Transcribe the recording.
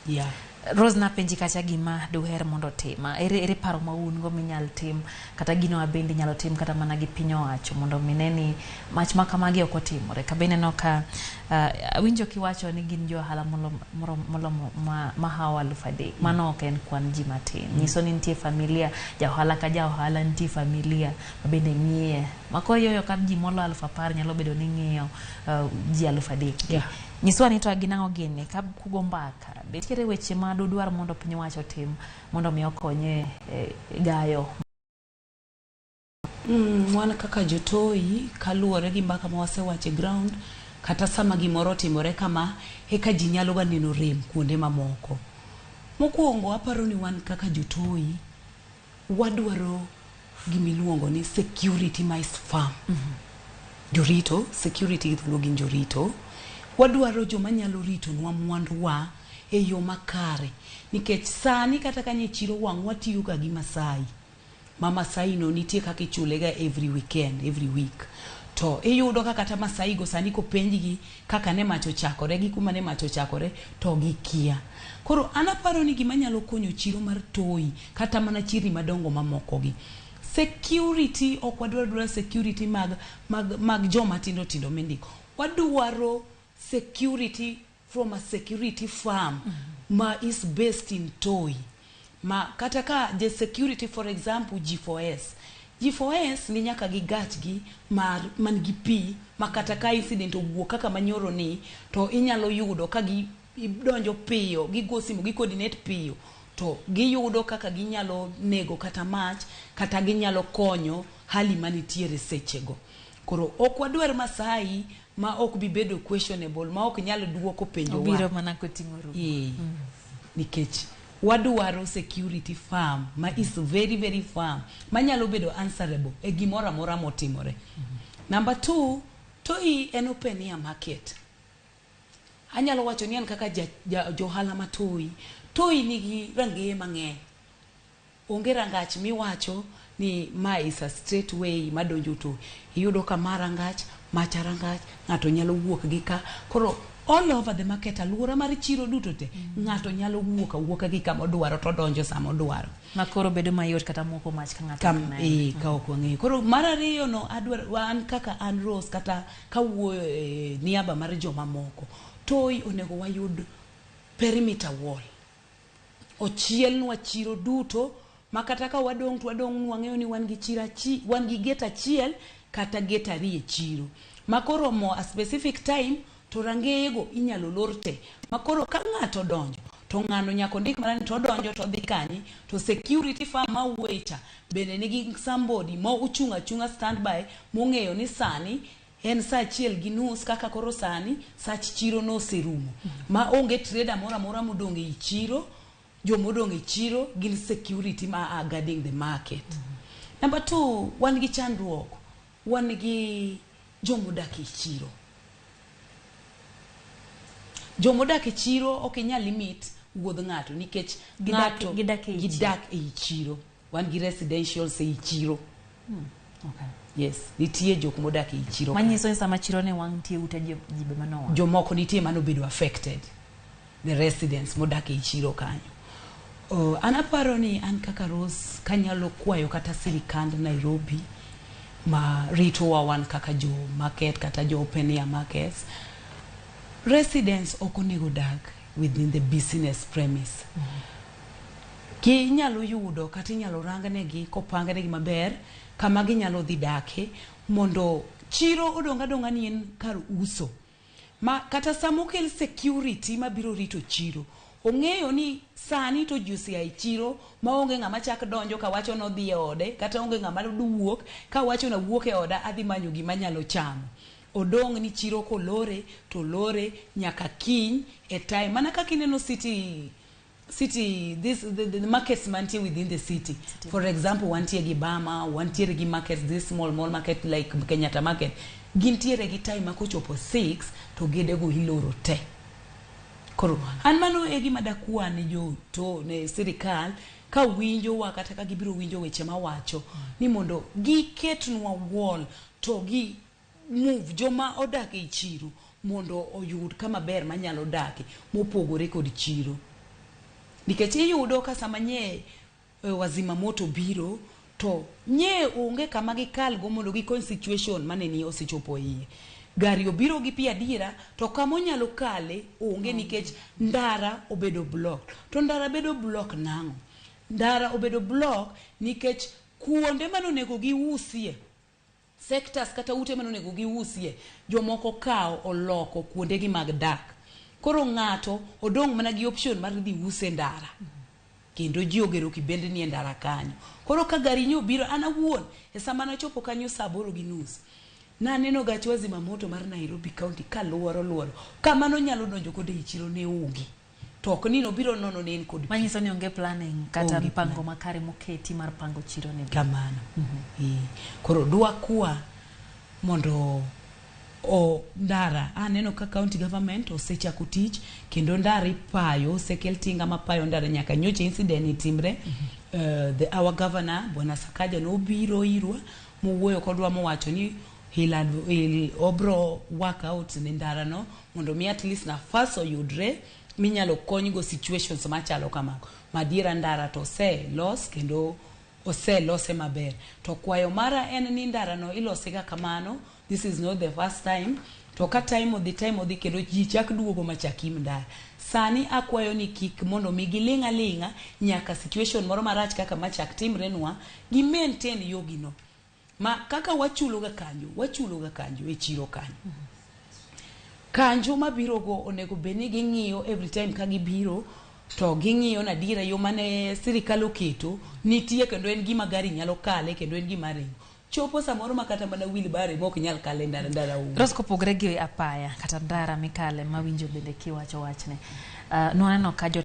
Yeah. Rose, napenji kacha gima duher mondo otim. Ere paro ma un go minyal tim kata gino ma bende inyalo tim kata mana gi piny owacho mondo mi ne ni mach ma kamagi ok otimore? Ka be ineno ka awinjo kiwacho ni gin jo ohala molomo mahawo 3000. Mano ok en kwan ji matin. Nyiso ni nitie familia, ja ohala ka ja ohala nitie familia ma bende ng'iye. Ma koyoyo ka ji molo 10,000 nyalo bedo ni ng'iyo ji 3000. Nyiswa ni to gin ang'o gini ka kugo mbaka, be nitiere weche ma dudwar mondo piny owacho otim mondo mi okonye gayo? Wan kaka jotoi, kaluwore gi mbaka ma wasewacho e ground, kata sama gimoro otimore kama, eka ji nyalo ga neno rem kuonde mamoko. Mokwongo, aparo ni wan kaka jotoi wadwaro gimiluongo ni security ma is firm. Jorito, security gi dholuo gin jorito. Wadwaro joma nyalo ritonwa mwanduwa e yo makare, nikech sani kata kanye chiro wang' watiyo ga gi Masai ma Masai no nitie kaka ichule ga every weekend, every week. To iyudo ka kata Masai go sani kopenjgi kaka ne mach ochakore gi kuma ne mach ochakore, to gikia. Koro an aparo ni gima nyalo konyo chiro mar Toi kata mana chirni madongo mamoko gi, security, ok wadwar dwara security mag joma tindo tindo mindiko. Wadwaro security from a security firm ma is based in Toi, ma kata ka the security, for example G4S, G4S ni nyaka gi gachgi mar man gi pi, ma kata ka incident owuok kaka manyoro ni, to inyalo yudo ka gi donjo piyo, gigo simu, gi coordinate piyo, to giyudo kaka ginyalo nego kata mach kata ginyalo konyo hali manitiere sechego. Koro ok wadwar Masai ma ok bi bedo questionable, ma ok nyal duoko penjo. Obiro mana koting'o rumo. Ee, nikech wadwaro security firm ma is very very firm, manyalo bedo answerable e gimoro amora motimore. Number two, Toi en open air market. Anyalo wacho ni an kaka johala ma Toi, Toi nigi rangeye mang'eny. Onge rangach miwacho ni ma is a straight way madonjo Toi. Iyudo ka ma rangach, macha rangach, ng'ato nyalo wuok gi ka. Koro all over the market, aluora mar chiro duto te, ng'ato nyalo wuok awuoka gi kama odwaro to odonjo sama odwaro. Ma koro bedo mayot kata moko mach ka ng'ato kam ok neno. Ee, ka ok wang'eyo. Koro mar ariyo no, adwaro an kaka an Rose, kata kawuoyo e niaba mar jomamoko, Toi onego wayud perimeter wall, ochielnwa chiro duto, ma kata ka wadong' to wadong' ni wang'eyo ni wan gi chiro wan gi gate achiel kata gate ariyo e chiro, ma koromo a specific time to rangeyego inyalo lor te, ma koro ka ng'ato odonjo to ng'ano nyaka ondik mana ni to odonjo to odhi kanye. To security firm ma wuoye cha bende nigi somebody ma ochung' achung'a standby, mong'eyo ni sani en saa 1:30, kaka koro sani sach chiro noserumo ma onge trader moro amora modong' ei chiro. Jomodong' e chiro gin security ma are guarding the market. Number two, wan gi chandruok, wan gi jomodak e chiro. Jomodak e chiro ok inyal limit wuodh ng'ato nikech ng'ato gidak ei chiro. Gidak ei chiro. Wan gi residentials ei chiro. Yes, nitie jok modak ei chiro. Manyiso ni sama chiro ne wang', nitie ute ji be manowang'. Jomoko nitie manobedo affected, the residents modak ei chiro kanyo. An aparo ni an kaka Rose kanyalo kwayo kata sirikand Nairobi ma ritowa, wan kaka jo market kata jo open air markets, residents ok onego dak within the business premise. Ginyalo yudo kata inyalo rangnegi kopangnegi maber kama ginyalo dhi dake, mondo chiro odong' adong'a ni en kar uso, ma kata sama okel security mabiro rito chiro, ong'eyo ni sani to ji osea e chiro, maonge ng'ama chak donjo kawacho nodhi e ode, kata onge ng'ama wuok kawacho nawuok e oda adhi manyo gima anyalo chamo. Odong' ni chiro kolore to lore nyaka kiny e time, mana kaka ineno city the markets mantie within the city. For example, wantie gi Bama, wantiere gi markets, this small small market like Kenyatta Market, gintiere gi time ma kochopo 6 to gedego iloro te. Koro an mano e gima dakwa ne jo to ne sirikal ka winjowa kata ka gibiro winjo weche mawacho, ni mondo giketnwa wall to gi move joma odak ei chiro mondo oyud kama ber manyalo dake mopogore kod chiro. Nikech iyudo ka sama nye wazima moto biro to nye onge kama gikalgo mondo gikony situation mane ni osechopo iye. Gari obiro gi pi adiera to kama onyalo kale onge nikech ndara obedo block. To ndara bedo block nang'o? Ndara obedo block nikech kuonde manonego giusie, sectors kata ute manonego giusie, jomoko kawo oloko kuondegi mag dak. Koro ng'ato odong' mana gi option mar dhi use ndara. Kendo ji ogero kibendni e ndara kanyo. Koro ka gari nyo obiro, an awuon, e sama nachopo kanyo saa 8:30, naneno gach wazima moto mar Nairobi County kaluoro luoro. Kama nonyalo donjo godo ei chiro ne onge. To ok ni nobiro nono ne en kod pi. Manyiso ni onge planning kata Onge mpango plan. makare moketi mar pango chiro ni. Kamano. Koro dwakwa mondo o ndara aneno ka county government osechako tich kendo ndara ipayo, osekel tinga mapayo ndara nyaka nyocha incident ni timre. Our governor Bwana Sakaja nobiro irwa mowuoyo kodwa mowacho ni he'll obro work out ne ndara no mondo mi at least nafas oyudre minyalo konygo situations machalo kamago. Madiera ndara to oselos kendo oselose maber. To kwayo mara en ni ndara no ilose ga kamano. This is not the first time. To ka time odhi, time odhi kendo ji chak duogo machak im ndara. Sani akwayo ni kik mondo mi giling' aling'a nyaka situation moro marach kaka machak timre nwa, gi maintain yogi no. Ma kaka wachulo ga kanjo, wachulo ga kanjo e chiro kanyo. Kanjo mabiro go onego bed ni ging'iyo every time ka gibiro to ging'iyo na adiera yo mane sirikal oketo nitie kendo en gima gari nyalo kale kendo en gima ringo. Chopo samoro ma kata mana wheelbarrow ma ok nyal kale ndara, ndara onge. Rose, kopogore gi apaya kata ndara mikale mawinjo bende kiwacho wachne, nwaneno ka jo